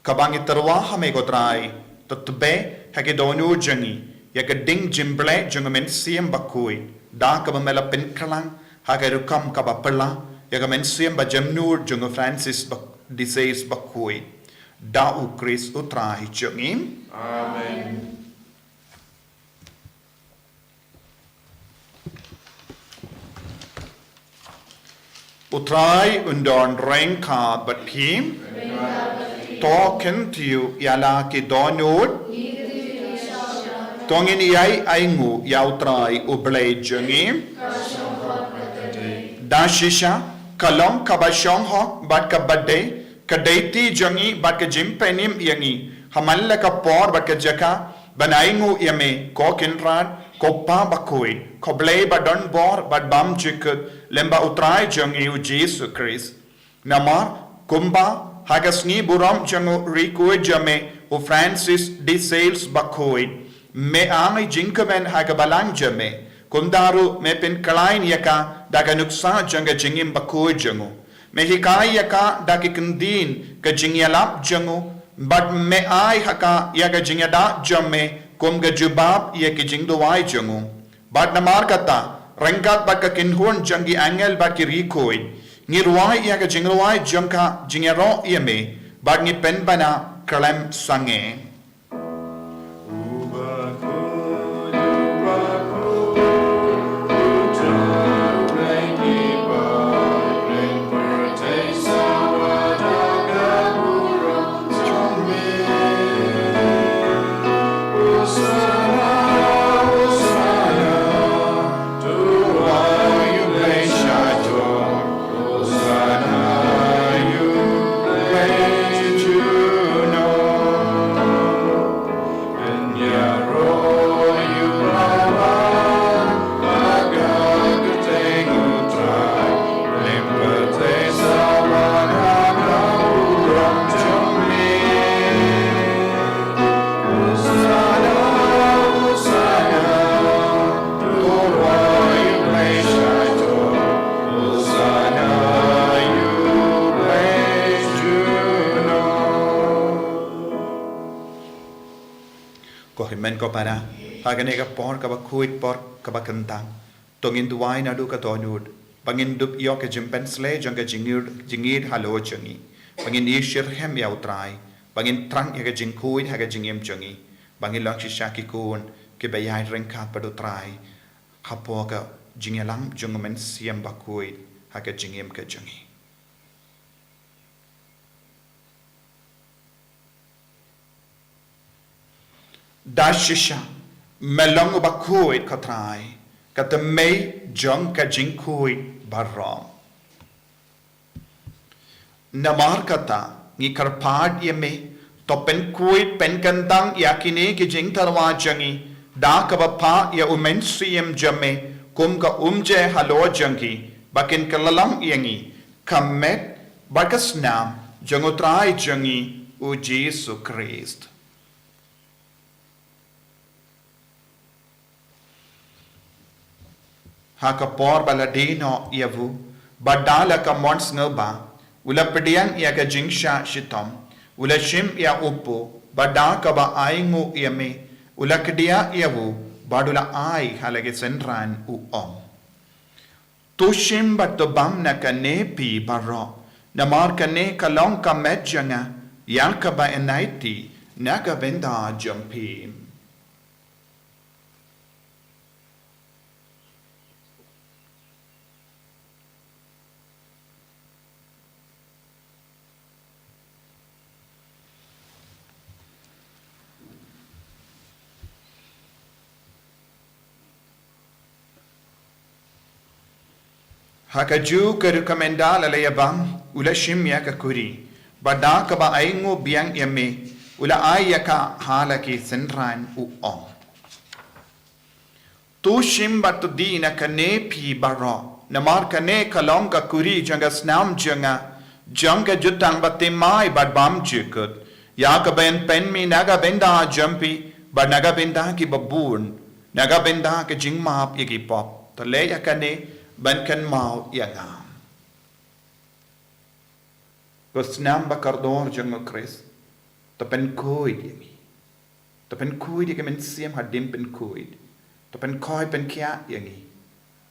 kaba ngi tyrwa ha me ko Trai, to tbe ha ki dohnud jong ngi ïa ka ding jingblei jong u Mynsiem Bakhuid, da kaba me la pynkylla ha ka rukom kaba phylla ïa ka mynsiem ba jemnud jong u Francis ba, di Sales Bakhuid. Da U Khrist U Trai jong ngi. Amen. U Trai un don ryngkat bad phi. To kyntiew ïa la ki dohnud. To ngin ïai ainguh ïa U Trai U Blei jong ngi. Da shisha, ka long kaba shong hok bad kaba dei, ka dei ti jong ngi bad ka jingpynim ïa ngi, ha man la ka por bad ka jaka, ban ainguh ïa me, ko Kynrad, ko Pa bakhuid, ko Blei ba don bor bad bym jukut, lem bad U Trai jong ngi U Jisu Khrist. Namar, kumba, ha ka sngi burom jong u riewkhuid jong me, u Francis de Sales bakhuid, me ai jingkmen ha ka balang jong me, kumta ruh me pynkhlaiñ ïa ka da ka nuksa jong ka jingim bakhuid jong u. Me hikai ïa ka da ki kyntien ka jingïalap jong u, bad me ai ha ka ïa ka jingïada jong me, kum ka jubab ïa ki jingduwai jong u. Bad namar kata, ryngkat bad ka kynhun jong ki angel bad ki riewkhuid, ngi rwai ïa ka jingrwai jong ka jingïaroh ïa me, bad ngi pynbna khlem sangeh. Ko hynmen ko para, ha kane ka por kaba khuid, por kaba kyntang, to ngin duwai naduh ka dohnud, ba ngin dup ïoh ka jingpynshlei jong ka jingngeit, jingngeit halor jong ngi, ba ngin ïoh shitrhem ïa U Trai, ba ngin thrang ïa ka jingkhuid ha ka jingim jong ngi, ba ngin long shisha ki khun kiba ïaid ryngkat bad U Trai, hapoh ka jingïalam jong U Mynsiem Bakhuid ha ka jingim ka jong ngi. Da shisha, me long uba khuid ko Trai, ka tymmen jong ka jingkhuid baroh. Namar kata, ngi kyrpad ïa me, to pynkhuid pynkyntang ïa kine ki jingtyrwa jong ngi, da kaba phah ïa U Mynsiem jong me, kum ka umjer halor jong ki, ba kin kylla long ïa ngi, ka met, bad ka snam, jong U Trai jong ngi, U Jisu Khrist. Ha ka por ba la die noh ïa u, bad da la ka mon sngewbha, u la pdiang ïa ka jingshah shitom, u la shim ïa u kpu, bad da kaba ainguh ïa me, u la kdiah ïa u, bad u la ai ha la ki synran u ong. To shim bad to bam na kane phi baroh, namar kane ka long ka met jong nga, ïa kaba yn aiti, na ka bynta jong phi. Ha kajuh ka ruh ka mynta la la ïa bam, u la shim ïa ka kuri, bad da kaba ainguh biang ïa me, u la ai ïa ka ha la ki synran u ong. To shim bad to die na kane phi baroh, namar kane ka long ka kuri jong ka snam jong nga, jong ka jutang bathymmai bad bymjukut, ïa kaba yn pynmih na ka bynta jong phi, bad na ka bynta kiba bun, na ka bynta ka jingmap ïa ki pop. To leh ïa kane, ban kynmaw ïa nga. Ko snam ba kordor jong U Khrist, to pynkhuid ïa ngi. To pynkhuid ïa ka mynsiem hadien pynkhuid. To pynkhoi pynkhiah ïa ngi.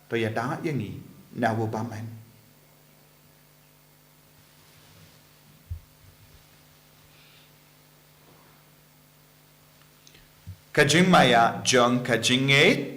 To ïada ïa ngi na u bymman. Ka jingmaïa jong ka jingngeit.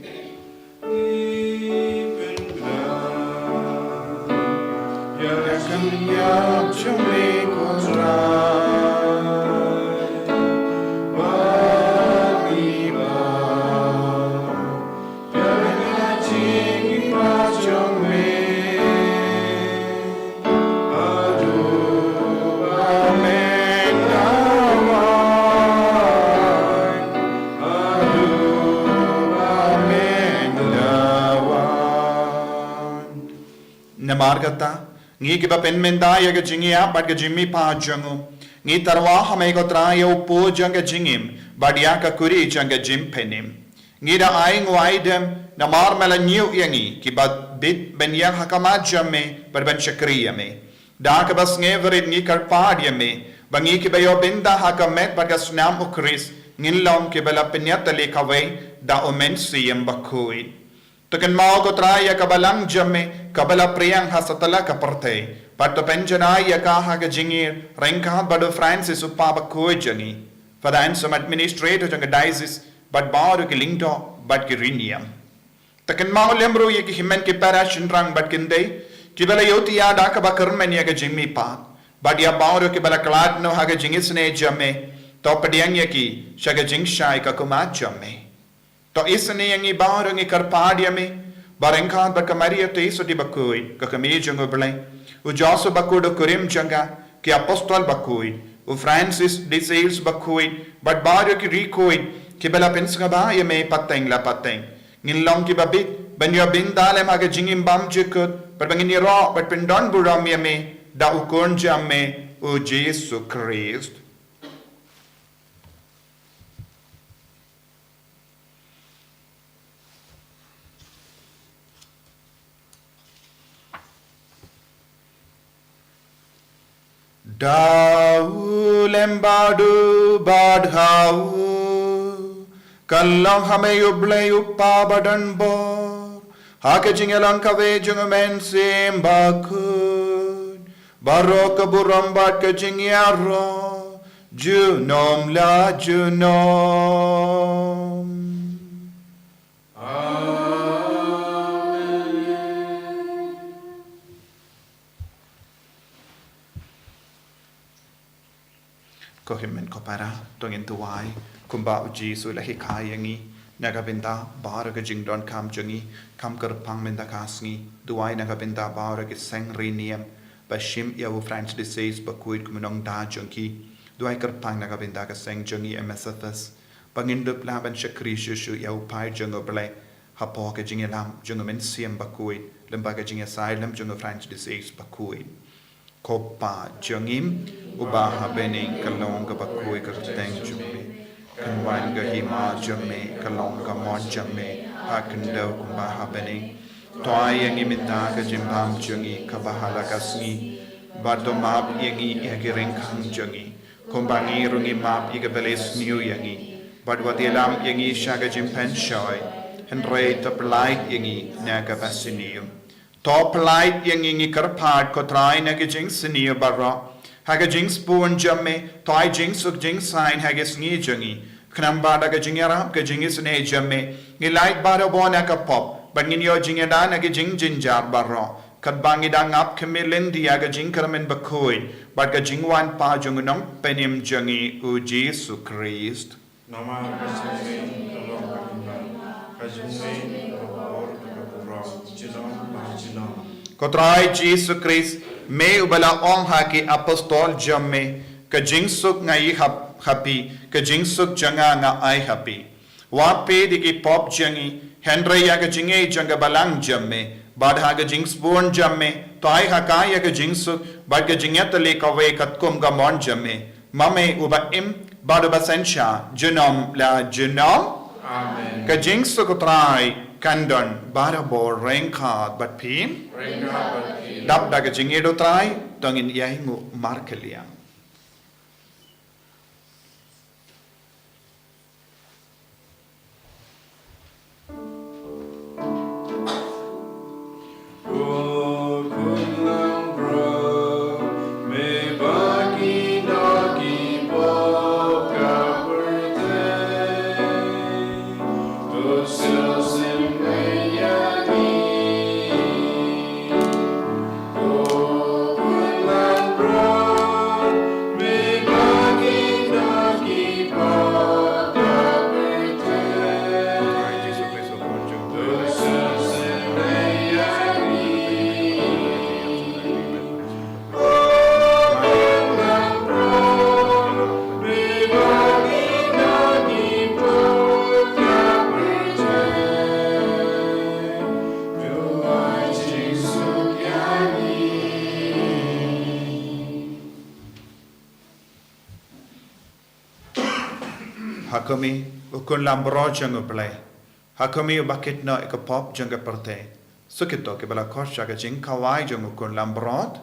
Namar kata, ngi kiba pynmynta ïa ka jingïap bad ka jingmihpat jong u, ngi tyrwa ha me ko Trai ïa u po jong ka jingim bad ïa ka kuri jong ka jingpynim. Ngi da ai nguaidem namar me la ñiew ïa ngi kiba bit ban ïeng ha khmat jong me bad ban shakri ïa me. Da kaba sngewrit ngi kyrpad ïa me ba ngi kiba ïoh bynta ha ka met bad ka snam u Khrist ngin long kiba la pynïatylli kawei da u Mynsiem Bakhuid. To kynmaw ko Trai ïa ka balang jong me kaba la pdiang ha satlak ka pyrthei, bad to pynjanai ïa ka ha ka jingïaryngkat bad u Francis u Papa bakhuid jong ngi, Father Anselm, Administrator jong ka Diocese, bad baroh ki lyngdoh bad ki riewniam. To kynmaw lem ruh ïa ki hynmen ki para shynrang bad kynthei kiba la ïohthiah da kaba kyrmen ïa ka jingmihpat, bad ïa baroh kiba la khlad noh ha ka jingisynei jong me. To pdiang ïa ki sha ka jingshai ka khmat jong me. To isynei ïa ngi baroh, ngi kyrpad ïa me, ba ryngkat bad ka Maria Theisotti bakhuid, ka kmie jong u Blei, u Joseph bakhuid u kurim jong ka, ki apostol bakhuid, u Francis de Sales bakhuid, bad baroh ki riewkhuid kiba la pynsngewbha ïa me pateng la pateng, ngin long kiba bit ban ïoh bynta lem ha ka jingim bymjukut, bad ba ngin ïaroh bad pyndonburom ïa me da u Khun jong me, u Jisu Khrist. Da u lem bad u bad ha u, kan long ha me u Blei u Kpa badonbor, ha ka jingïalang kawei jong u Mynsiem Bakhuid, baroh ka burom bad ka jingïaroh junom la junom. Amen. Ko hynmen ko para, to ngin duwai kumba u Jisu u la hikai ïa ngi. Na ka bynta baroh ka jingdonkam jong ngi, kham kyrpang mynta ka sngi, duwai na ka bynta baroh ki seng riewniam ba shim ïa u Francis de Sales bakhuid kum u nongda jong ki. Duwai kyrpang na ka bynta ka seng jong ngi M S F S, ba ngin dup lah ban shakri shuh shuh ïa u paid jong u Blei hapoh ka jingïalam jong u Mynsiem Bakhuid, lyngba ka jingïasaid lem jong u Francis de Sales bakhuid. Ko Pa jong ngi uba ha bneng, ka long kaba khuid ka kyrteng jong me. Kan wan ka hima jong me, ka long ka mon jong me ha khyndew kumba ha bneng. To ai ïa ngi mynta ka jingbam jong ngi kaba ha la ka sngi, bad to map ïa ngi ïa ki ryngkang jong ngi, kumba ngi ruh ngi map ïa kiba la isniew ïa ngi. Bad wat ïalam ïa ngi sha ka jingpynshoi, hynrei to pyllait ïa ngi na kaba sniew. To pyllait ïa ngi, ngi kyrpad ko Trai, na ka jingsniew baroh. Ha ka jingsbun jong me to ai jingsuk jingsaiñ ha ka sngi jong ngi, khnang ba da ka jingïarap ka jingisynei jong me, ngi lait barabor na ka pop, bad ngin ïoh jingïada na ka jingjynjar baroh, katba ngi dang ap khmih lynti ïa ka jingkyrmen bakhuid bad ka jingwan pat jong u Nongpynim jong ngi, u Jisu Khrist. Namar ka jong me ka long ka bynta, ka jong me ka bor, ka burom, junom la junom. Ko Trai Jisu Khrist, me uba la ong ha ki apostol jong me, ka jingsuk nga ai ha, ha phi, ka jingsuk jong nga nga ai ha phi. Wat peit ïa ki pop jong ngi, hynrei ïa ka jingngeit jong ka balang jong me, bad ha ka jingsbun jong me to ai ha ka ïa ka jingsuk bad ka jingïatylli kawei katkum ka mon jong me. Ma me uba im bad uba synshar junom la junom. Amen. Ka jingsuk u Trai kan don barabor ryngkat bad phi. Ryngkat bad phi. Dap da ka jingïeit u Trai to ngin ïainguh markylliang. Ha khmih, u khun lambrot jong U Blei. Ha khmih, uba kit noh ïa ka pop jong ka pyrthei. Sa kito kiba la khot sha ka jingkhawai jong u khun lambrot.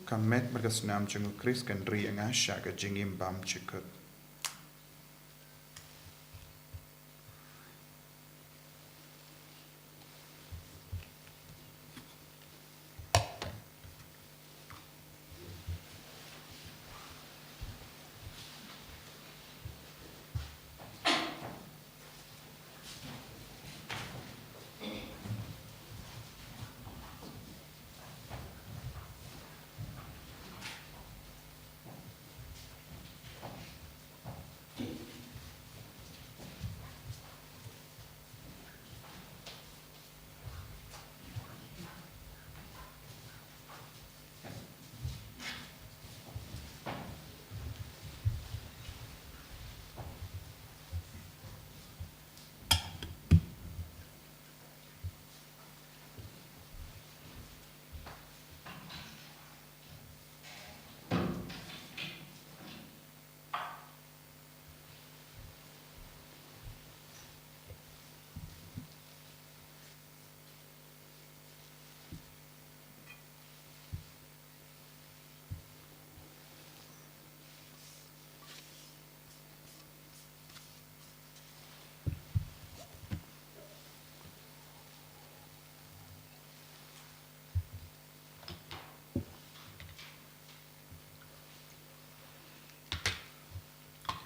Ka met bad ka snam jong U Khrist kan ri ïa nga sha ka jingim bymjukut.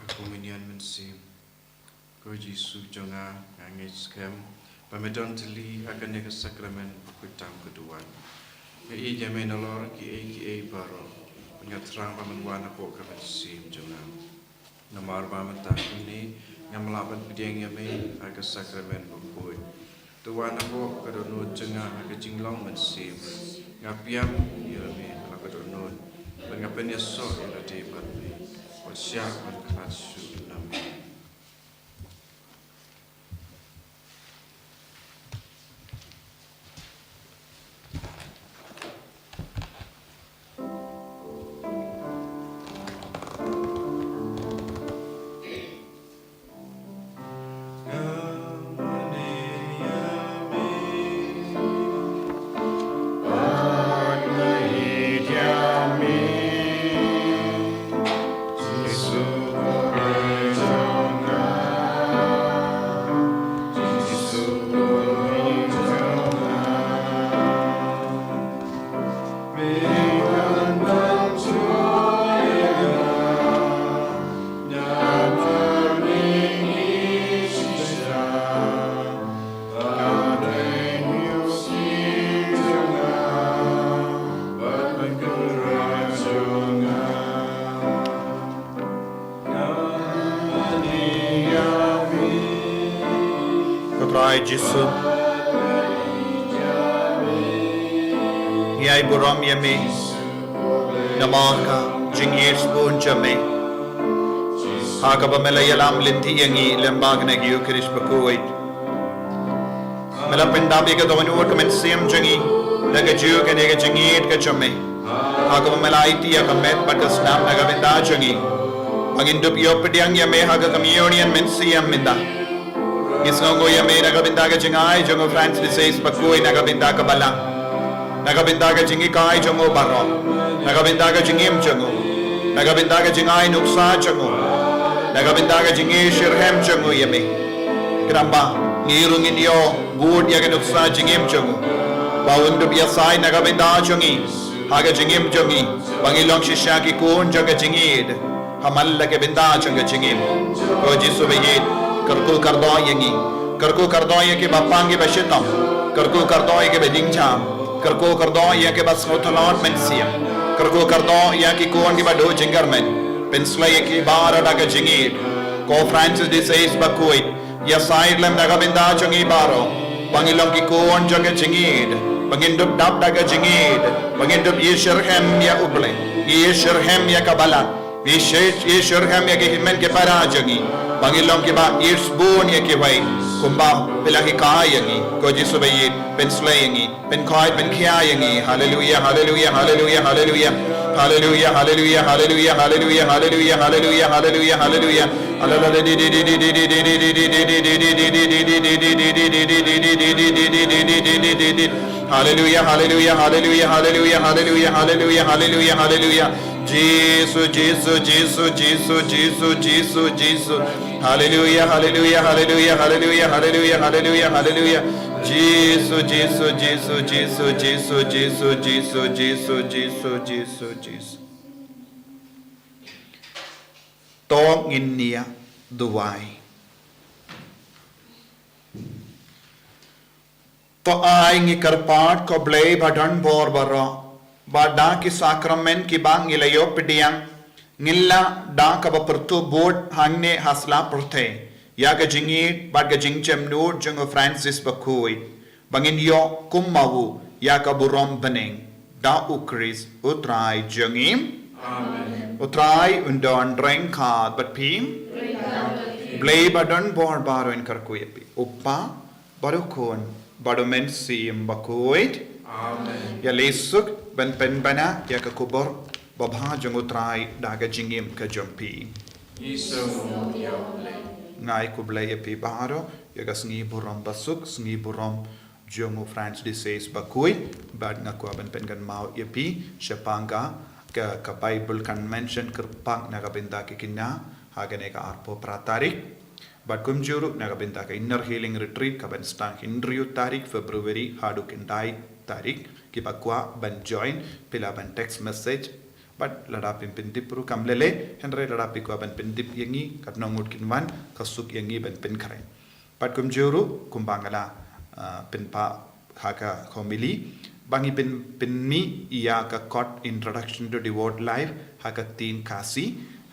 Ka Komunion Mynsiem. Ko Jisu jong nga, nga ngeit skhem ba me don tylli ha kane ka sakramen bakhuid tam ka duwan. Nga ïeit ïa me nalor kiei kiei baroh, bad nga thrang ba men wan hapoh ka mynsiem jong nga. Namar ba mynta kumne ngam lah ban pdiang ïa me ha ka sakramen bakhuid. To wan hapoh ka dohnud jong nga ha ka jinglong mynsiem. Nga pdiang ïa me ha ka dohnud, bad nga pynïasoh ïa lade bad me, wat shah ban khlad shuh na me. Ko Trai Jisu, ngi ai burom ïa me namar ka jingïeit sbun jong me, ha kaba me la ïalam lynti ïa ngi lyngba kane ka Ïukharist bakhuid. Me la pyndap ïa ka dohnud ka mynsiem jong ngi da ka jingïeit ka jong me, ha kaba me la aiti ïa ka met bad ka snam na ka bynta jong ngi, ba ngin dup ïoh pdiang ïa me ha ka Komunion Mynsiem mynta. Ngi sngewnguh ïa me na ka bynta ka jingai jong u Francis de Sales bakhuid na ka bynta ka balang, na ka bynta ka jinghikai jong u baroh, na ka bynta ka jingim jong u, na ka bynta ka jingai nuksa jong u, na ka bynta ka jingïashitrhem jong u ïa me. Khnang ba ngi ruh ngin ïoh bud ïa ka nuksa jingim jong u, ba un dup ïasaid na ka bynta jong ngi ha ka jingim jong ngi, ba ngin long shisha ki khun jong ka jingïeit ha man la ka bynta jong ka jingim. Ko Jisu ba ïeit, kyrkhu kyrdoh ïa ngi, kyrkhu kyrdoh ïa kiba pang kiba shitom, kyrkhu kyrdoh ïa kiba jingjam, kyrkhu kyrdoh ïa kiba sngewtynnad mynsiem, kyrkhu kyrdoh ïa ki khun kiba duh jingkyrmen. Pynshlei ïa ki baroh da ka jingïeit. Ko Francis de Sales bakhuid, ïasaid lem na ka bynta jong ngi baroh, ba ngin long ki khun jong ka jingïeit, ba ngin dup dap da ka jingïeit, ba ngin dup ïashitrhem ïa U Blei, ïashitrhem ïa ka balang, ïa shi-, ïashitrhem ïa ki hynmen ki para jong ngi. Ba ngin long kiba ïeit bun ïa kiwei, kumba phi la hikai ïa ngi. Ko Jisu ba ïeit, pynslei ïa ngi, pynkhuid pynkhia ïa ngi. Haleluia, haleluia, haleluia, haleluia. Haleluia, haleluia, haleluia, haleluia, haleluia, haleluia, haleluia, haleluia. Haleluia, haleluia, haleluia, haleluia, haleluia, haleluia, haleluia, haleluia. Jisu, Jisu, Jisu, Jisu, Jisu, Jisu, Jisu. Haleluia, haleluia, haleluia, haleluia, haleluia, haleluia, haleluia. Jisu, Jisu, Jisu, Jisu, Jisu, Jisu, Jisu, Jisu, Jisu, Jisu, Jisu. To ngin ïa duwai. To ai ngi kyrpad ko Blei ba don bor baroh, ba da ki sakramen kiba ngi la ïoh pdiang, ngin lah da kaba pyrtuh bud hangne ha sla pyrthei ïa ka jingïeit bad ka jingjemnud jong u Francis bakhuid, ba ngin ïoh kum ma u ïa ka burom bneng. Da u Khrist u Trai jong ngi. Amen. U Trai un don ryngkat bad phi. Blei ba don bor baroh un kyrkhu ïa phi. U Kpa, bad u Khun, bad u Mynsiem Bakhuid. Amen. Ïaleh suk ban pynbna ïa ka khubor babha jong u Trai da ka jingim ka jong phi. Ngi sngew ïa U Blei. Nga ai khublei ïa phi baroh ïa ka sngi burom basuk, sngi burom jong u Francis bakhuid, bad nga kwah ban pynkynmaw ïa phi shaphang ka, ka, ka Bible Convention kyrpang na ka bynta ki khynnah ha kane ka arphew phra tarik. Bad kumjuh ruh na ka bynta ka Inner Healing Retreat kaban sdang hynriew tarik February haduh khyndai tarik. Kiba kwah ban join, phi lah ban text message. Bad lada phim pyndep ruh kam lei lei, hynrei lada phi kwah ban pyndep ïa ngi, katno ngut kin wan, ka suk ïa ngi ban pynkhreh. Bad kumjuh ruh, kumba nga la, ah, pynpaw ha ka homily, ba ngi pyn, pynmih ïa ka kot Introduction to Devout Life ha ka ktien Khasi,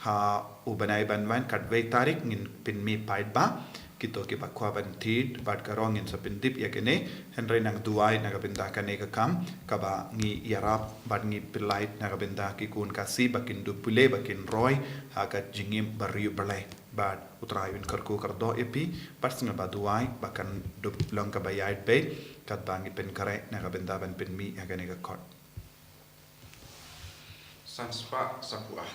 ha u bnai ban wan katwei tarik ngin pynmih paidbah. Kito kiba kwah ban thied bad ka rong ngin sa pyndep ïa kane, hynrei nang duwai na ka bynta kane ka kam, kaba ngi ïarap bad ngi pynlait na ka bynta ki khun Khasi ba kin duh pule ba kin roi ha ka jingim ba riewblei. Bad u Trai un kyrkhu kyrdoh ïa phi, bad sngewbha duwai ba kan dup long kaba ïaid beit, katba ngi pynkhreh na ka bynta ban pynmih ïa kane ka kot. San spah sa phew ar.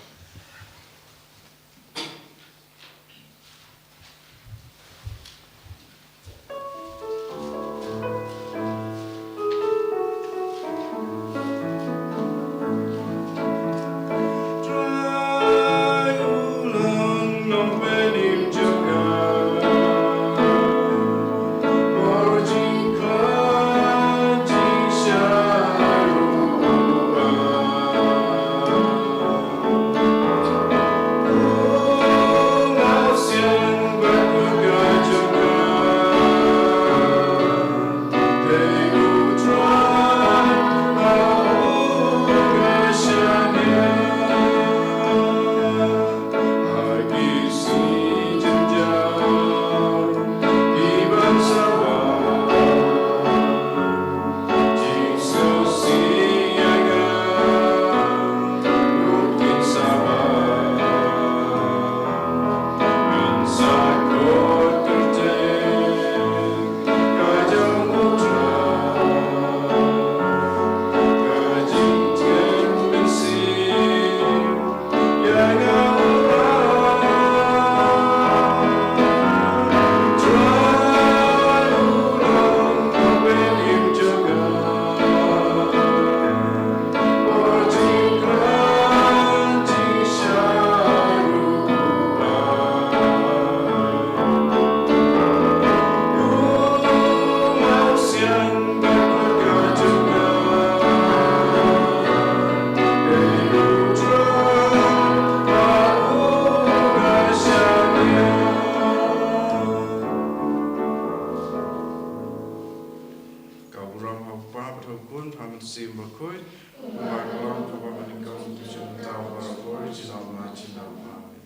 Ka burom ha u Kpa bad ha u Khun bad ha u Mynsiem Bakhuid. Kumba ka long, kumba ka nyngkong, kumjuh mynta, baroh por, junom la junom. Amen.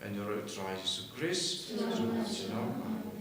Ïaroh ïa u Trai Jisu Khrist. Junom la junom. Amen.